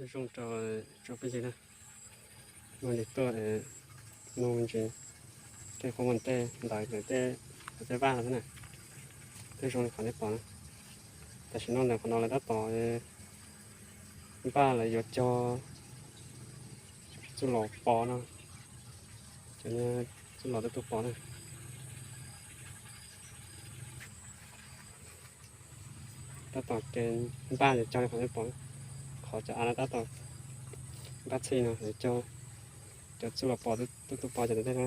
Zoo rau tsoom phooj ywg na, no ces tuaj mus ntsis tej qhov muag tej ntawd lawv tej vaj no xwb na, tej zoo li qhov nej pom na. Tam sim no ntawm qhov no lawv tab tom npaj lawv yuav cog txuj lom pov no, cov txuj lom tej tug pov na. Tab tom ces npaj yuav cog li qhov nej pom, qhov cov av no tab tom npaj txhij no yuav cog cov txuj lom pov tej tug pov cov ntawd tej na.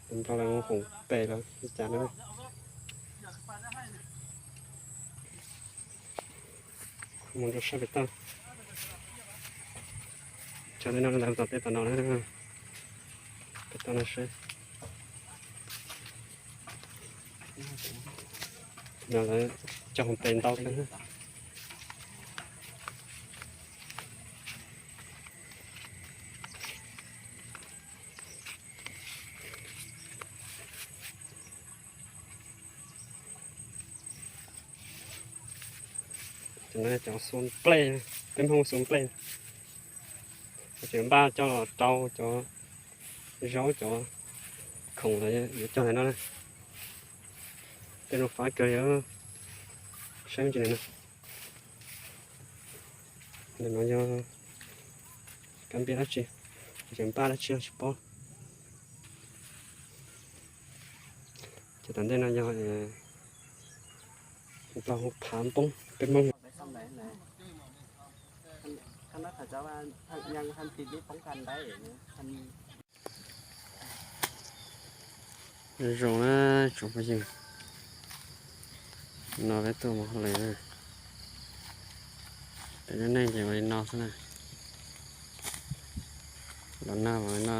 Tus nplog lawv mus hoom pem lawv li cas na. Mus rau sab pem toj, cog tej no ntawd tom tej tom no na, pem toj no seb. No lawv cog hoom pem ntau kawg. Cov no cov xua nplej, peb Hmoob xua nplej. Cov npaj coj los rau cov zaub cov khoom los yuav cog ntawm no na. Tej no fab kawg li, saib me ntsis na. Ntawm no yog kab npiaj dab tsi, tseem npaj dab tsi los tsis paub. Ces tom ntej no yog nplog hu phav poob, peb Hmoob. Zoo na tsoom phooj ywg, no peb tuaj mus hauj lwm na. Peb lub neej ces ua li no xwb na. Los nag los li no,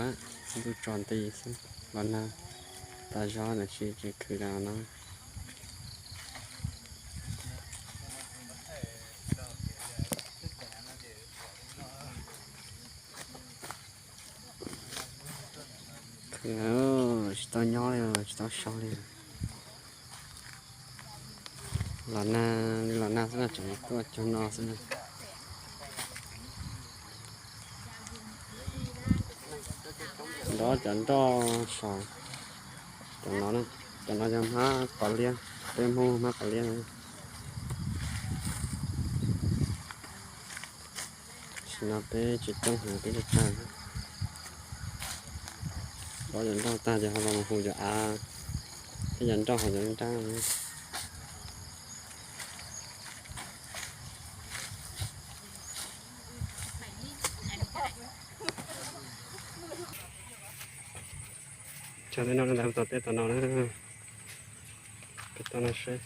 ntuj tso nti xwb, los nag tas zog tab sis tseem khwv li no. Khwv, tsis tau nyob li, tsis tau so li. Los nag li los nag xwb na, tseem tuaj cog no xwb na. Nrov cov nroj saum, cov no, cov no yog hmab qos liab, peb Hmoob hmab qos liab na. Tam sim no peb tsis coob heev, peb tsa tsa. Nrov cov nroj tag ces ho los mus hu cov av thiab cov nroj hauv cov nrab. Cog tej no ntawd tom tej tom no na, pem toj no seb.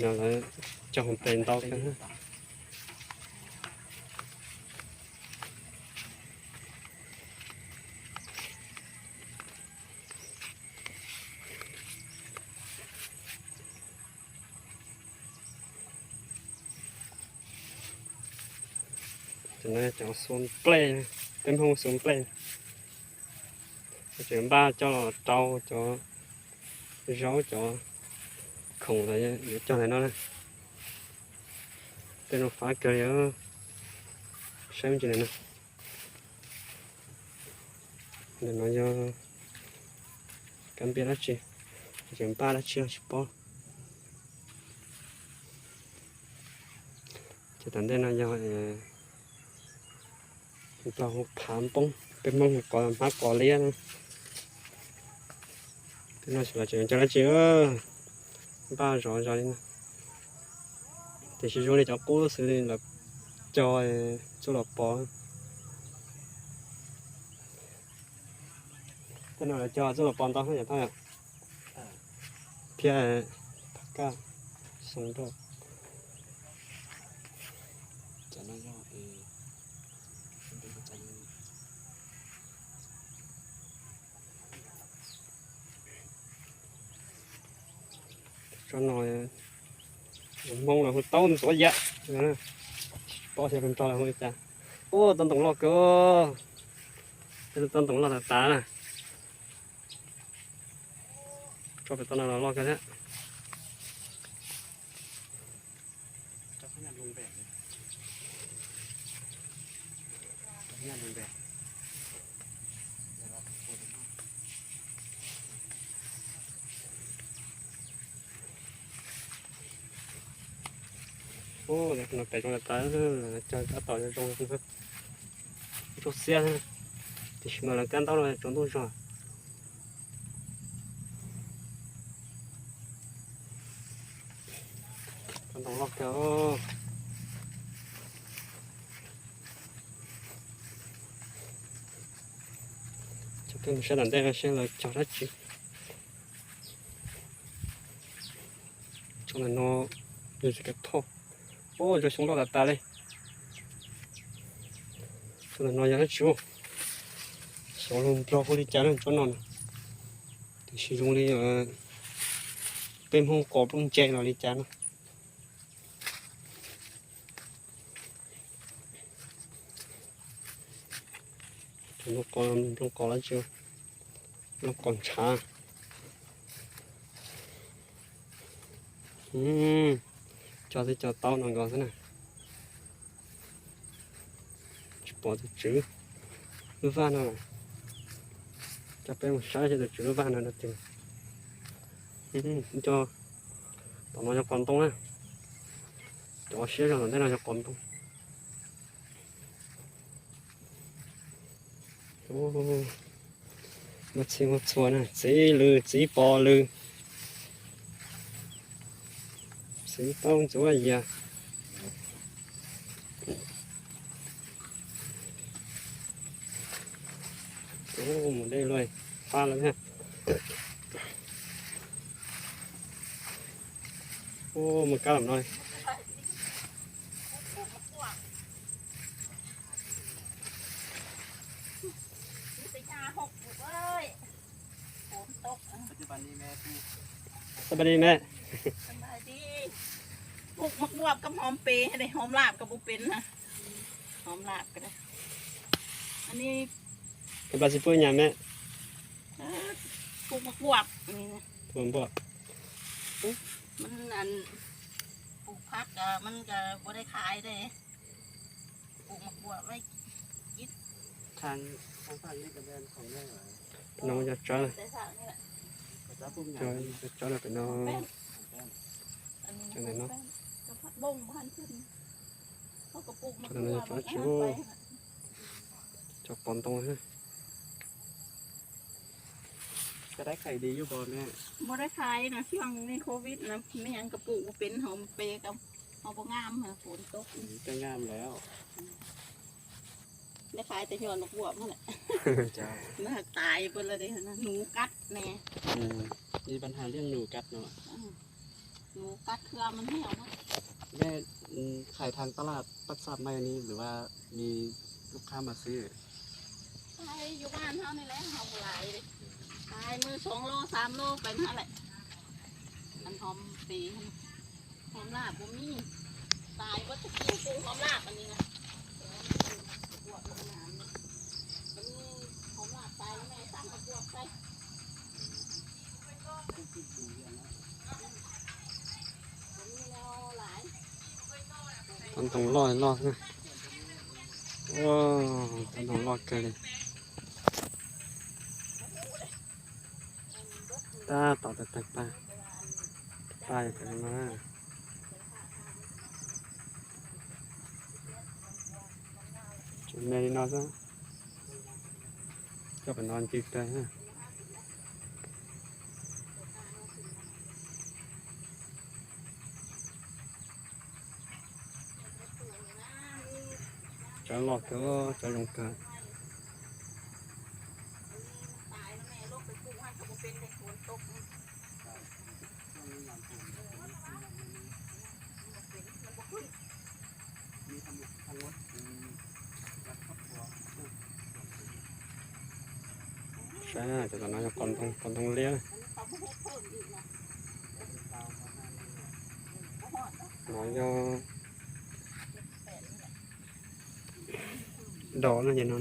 No lawv cog hoom pem ntau kawg. Cov no cov xua nplej, peb Hmoob xua nplej. Tseem npaj coj los rau cov zaub cov khoom los yuav cog ntawm no na. Tej no fab kawg li, saib me ntsis ntawm no. Ntawm no yog kab npiaj dab tsi, tseem npaj dab tsi los tsis paub. Ces tom ntej no yog nplog hu phav poob, peb Hmoob hu qos, hmab qos liab na. Tej no xyov lawv tseem cog dab tsi, npaj zov zov li no. Tiam sis zoo li cov qub xwb li lawv cog txuj lom pov. Tej no lawv cog txuj lom pov ntau yom Thoj yom. Thiab phav kaj, xoo nroj. Tso no, Hmoob lawv hu taub ntxuav yam, tsis paub xyov nplog lawv hu li cas. Ua tau ntoo loj kawg, tau ntoo loj tas tas na. Tso pem toj no los loj kawg thiab. Ub, no pem zoo tas tas, cog tab tom zoo, zoo xiab, tiam sis mas lawv kab ntaub no tsaus ntuj zog. Cov ntoo loj kawg. Coj peb mus saib tom ntej no seb lawv cog dab tsi. Tsob ntawm no yog zim kav thoj. Ub, cov xyoob loj tas tas li. Tsob ntawm no yog dab tsi? Xyov luag nplog hu li cas na tsob no na. Tiam sis zoo li peb Hmoob qos nplooj ntse los li cas no. Nplooj qos, nplooj qos dab tsi? Nplooj qos ntshav. Cog twb cog tau no nkaus xwb na. Tsis pom tus tswv lub vaj no. Coj peb mus saib seb tus tswv lub vaj no rau twg. Cov tom no yog qos ntoo na. Cov siab zog tom ntej no yog qos ntoo. Muaj txhij muaj txhua na, txiv lws txiv pos lws, txiv taub ntxuav yias. Mus dej luaj, fab lawm thiab. Mus kab los no.สบายดีแม่ ปลูกหมากบวบกับหอมเปย์ให้ได้ หอมลาบก็บ่เป็นนะ หอมลาบก็ได้ อันนี้ กำลังสิปลูกหยังแม่ เออ ปลูกหมากบวบ อันนี้นะ ปลูกหมากบวบ มันอัน ปลูกผักก็มันก็บ่ได้ขายเด้ ปลูกหมากบวบไว้กิน ทาง ทางฝั่งนี้ก็แดนของแม่เหรอ น้องจะจ้า แต่ฝั่งนี้แหละ ก็จ้าปลูกหยัง จะจ้าเลยไปน้อง อันนี้ จ้าเลยเนาะ กับผักบุ้งบ้านขึ้น เขาก็ปลูกหมากบวบ จ้าเลย ไป จ้า ปลูก จอกปอนตรงนะ จะได้ขายดีอยู่บ่แม่ บ่ได้ขายนะ ช่วงนี้โควิดนะ ไม่หยังกะปลูกบ่เป็น หอมเปย์กับหอมบ่งามนะ ฝนตก อืม ก็งามแล้ว ได้ขายแต่ยอดหมากบวบนั่นแหละ เจ้า มันหักตายเบิดแล้วเด้นะ หนูกัดแน่ อืม มีปัญหาเรื่องหนูกัดเนาะ อืม หนูกัดเครือมันเหี่ยวหมด แม่ อืม ขายทางตลาดตลาดสดไหมอันนี้ หรือว่ามีลูกค้ามาซื้อ ขายอยู่บ้านเฮานี่แหละ เฮาบ่หลายเด้ ขายมื้อสองโลสามโลไปนั่นแหละ อันหอมเปย์หั่น หอมลาบบ่มี ตายเบิดตะกี้ปลูกหอมลาบอันนี้นะ บวบมันหนามนี่ มันมีหอมลาบตายแล้วแม่สั่งเอาบวบใส่ บ่มีแนวหลาย Cov ntoo loj loj xwb. Cov ntoo loj kawg li. Tab tom tawg tawg paj, paj yog pem no na. Tseem me li no xwb. Coj pem no ncw kawg na. Cov loj kawg, cov zoo kawg. Saib na, cov no yog qos ntoo, qos ntoo liab. No yog dos no ces no,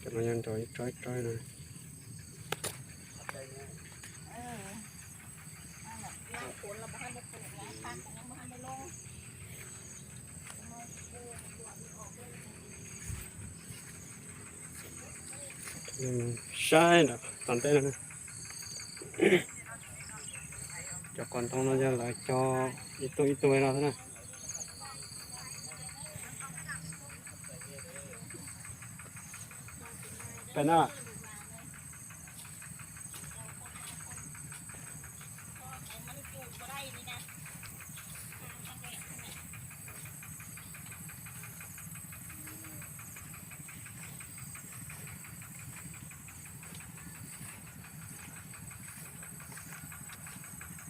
cov no yog nrog ib tsob ib tsob no. Saib nram tom ntej no, cov qos ntoo no yog lawv cog ib tug ib tug no xwb na. Peb na.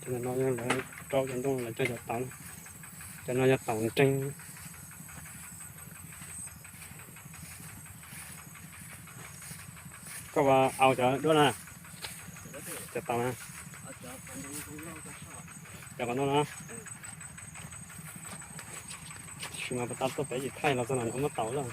Cov no yog lawv rau cov ntoo lawv cog cov taum, cov no yog taum nreeg. Koj ua au cov duab na, cov taum na, cov qos ntoo no. Tab sis mas puas tau tuaj pem yim thaij los txog no muab taum lawm.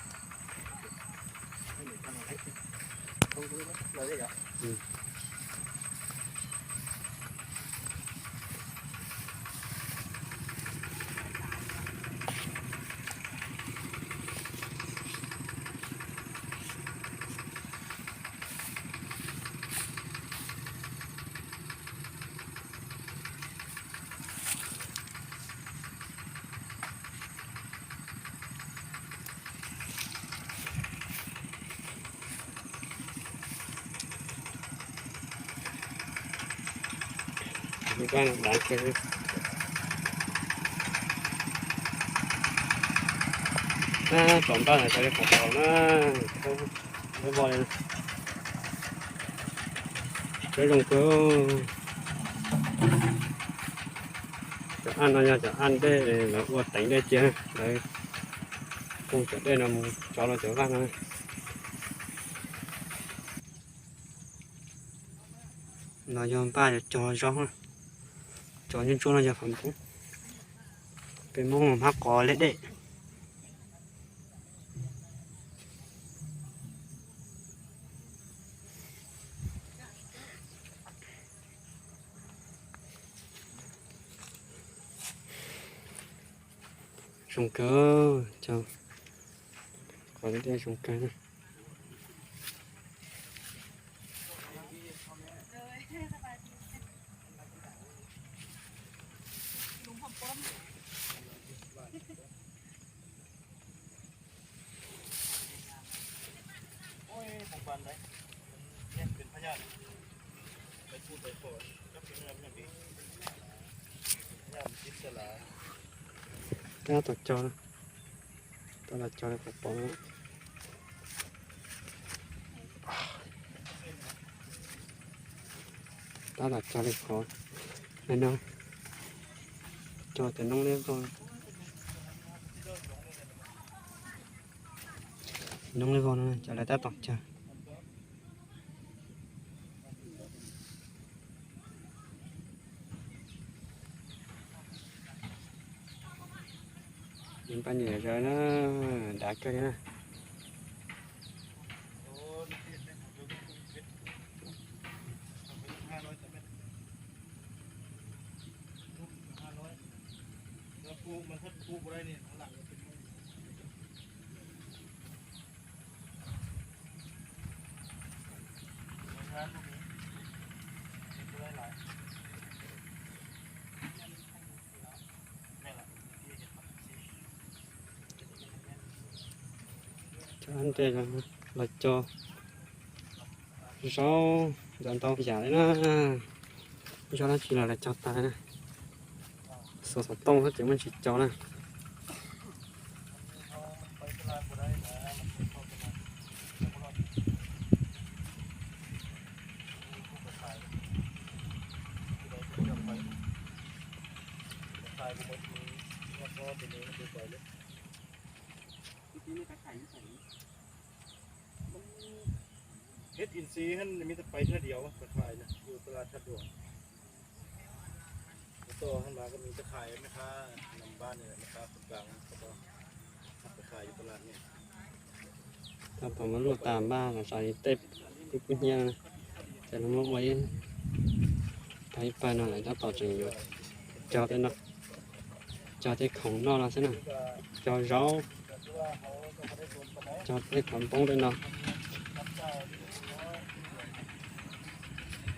Lub vaj no dav kawg. Tab tom npaj ntawm cov li qhov tau na, lub vaj li, peb zoo kawg. Cov aj no yog cov aj dej lawv ua teev dej cia, lawv hu cov dej no mus tso rau cov vaj no. No yog npaj cog zaub, cov ntsuab ntsuab no yog qhov npoob. Peb Hmoob hmab qos liaj dej. Zoo kawg, cov qos liaj dej zoo kawg. Tab tom cog, tab tom cog li qhov pom no. Tab tom cog li qhov no, cog cov noob liab vog, noob liab vog no cov lawv tab tom cog. Npaj nyuam zaws na, dav kawg li na. Cov ntej los cog zaub, cov ntau yam li na, zaub dab tsi los lawv cog tas na. Xuas xov tooj xwb ces muaj tsis cog na. Hib in si hab, mib tab pais thaj diav, tab pais na, yug tab laj thaj duam. Tab tom hab mas kuj mib tab pais, meb qab nam npab ne, meb qab kub kaas, tab pais yug tab laj ne. Tab tom muab luaj tas npaj los tso tej kub kub hnyiab na, ces lawv muab ua ib, tau ib pawg no lawm tab tom tseem yuav cog tej no, cog tej khoom noj no xwb na, cog zaub, cog tej khoom npoob tej no.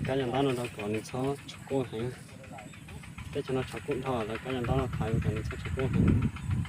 Kab yaj ntab no rau kom nws txhob tshav kub heev. Teb chaws no tshav kub dhau lawv kab yaj ntab no thaiv kom nws txhob tshav kub heev.